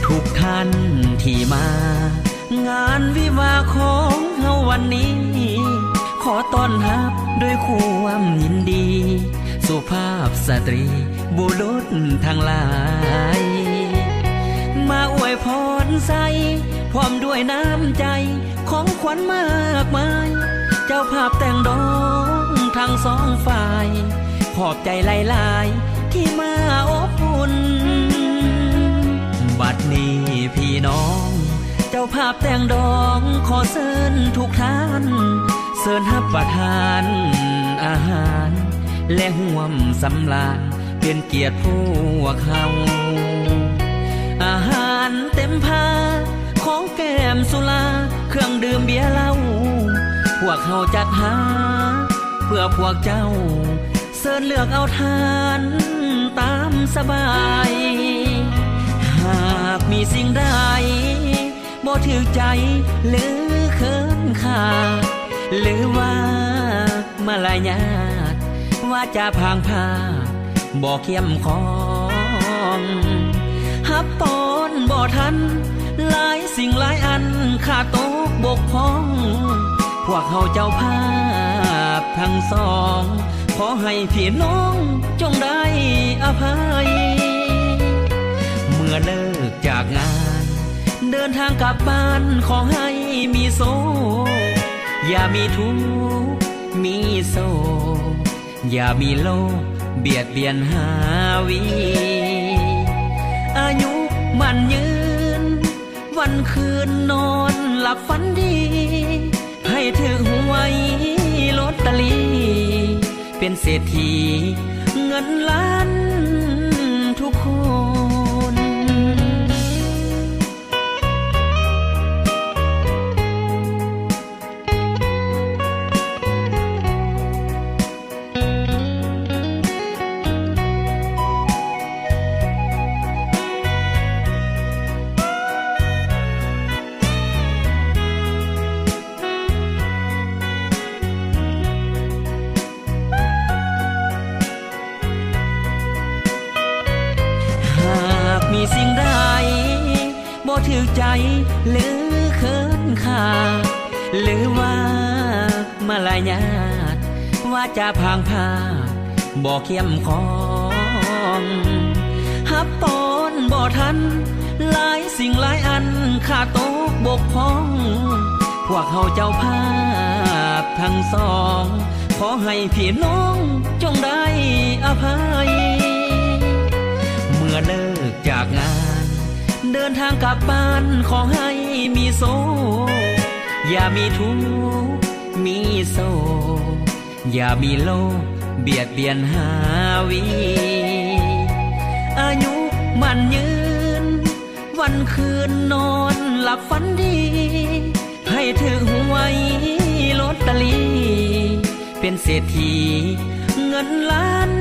ທຸກທ່ານທີ່ມາງານວິວາຂອງເຮົາວັນນີ້ ຂໍຕ້ອນຮັບດ້ວຍຄວາມຍິນດີ ສຸພາບສະຕຣີ ບຸລຸດທັງຫຼາຍ ມາອວຍພອນໃສ່ ພ້ອມດ້ວຍນ້ຳໃຈ ຂອງຂວັນມາກມາຍ ເຈົ້າພາບແຕ່ງດອງທັງສອງຝ່າຍ ຂອບໃຈຫຼາຍໆ ທີ່ມາອົບອຸ່ນ ບັດນີ້ພີ່ນ້ອງ ເຈົ້າພາບແຕ່ງດອງ ຂໍເຊີນທຸກທ່ານ ເຊີນຮັບປະທານອາຫານ ແລະຮ່ວມສຳລານ ເປັນກຽດພວກເຮົາ ອາຫານເຕັມພາ ຂອງແກ້ມສຸລາ ເຄື່ອງດື່ມເບຍເຫຼົ້າ ພວກເຮົາຈັດຫາເພື່ອພວກເຈົ້າ ເຊີນເລືອກເອົາທານຕາມສະບາຍ ຫາກມີສິ່ງໃດ ບໍ່ຖືກໃຈ ຫຼືເຂີນຄ້ານ ຫຼືວ່າມາລະຍາດ ວາຈາພາງພາດບໍ່ເຂັ້ມຂ້ອງ ຮັບຕ້ອນບໍ່ທັນ ຫຼາຍສິ່ງຫຼາຍອັນຂາດຕົກບົກຜ່ອງ ພວກເຮົາເຈົ້າພາບທັງສອງ ຂໍໃຫ້ພີ່ນ້ອງຈົ່ງໄດ້ອະໄພ ເມື່ອເລີກຈາກງານ ເດີນທາງກັບບ້ານ ຂໍໃຫ້ມີໂຊກ ຢ່າມີທຸກມີໂສກ ຢ່າມີໂລກບຽດບຽນຫາວີ ອາຍຸໝັ້ນຍືນ ວັນຄືນນອນຫຼັບຝັນດີ ໃຫ້ຖືກຫວຍລອດຕະລີ ເປັນເສດຖີເງິນລ້ານທຸກຄົນ. ຫາກມີສິ່ງໃດ ບໍ່ຖືກໃຈ ຫຼືເຂີນຄ້ານ ຫຼືວ່າມາລະຍາດ ວາຈາພາງພາດບໍ່ເຂັ້ມຂ້ອງ ຮັບຕ້ອນບໍ່ທັນ ຫຼາຍສິ່ງຫຼາຍອັນຂາດຕົກບົກຜ່ອງ ພວກເຮົາເຈົ້າພາບທັງສອງ ຂໍໃຫ້ພີ່ນ້ອງຈົ່ງໄດ້ອະໄພ ເມື່ອເລີກຈາກງານ ເດີນທາງກັບບ້ານ ຂໍໃຫ້ມີໂຊກ ຢ່າມີທຸກມີໂສກ ຢ່າມີໂລກບຽດບຽນຫາວີ ອາຍຸໝັ້ນຍືນ ວັນຄືນນອນຫຼັບຝັນດີ ໃຫ້ຖືກຫວຍລອດຕະລີ ເປັນເສດຖີເງິນລ້ານ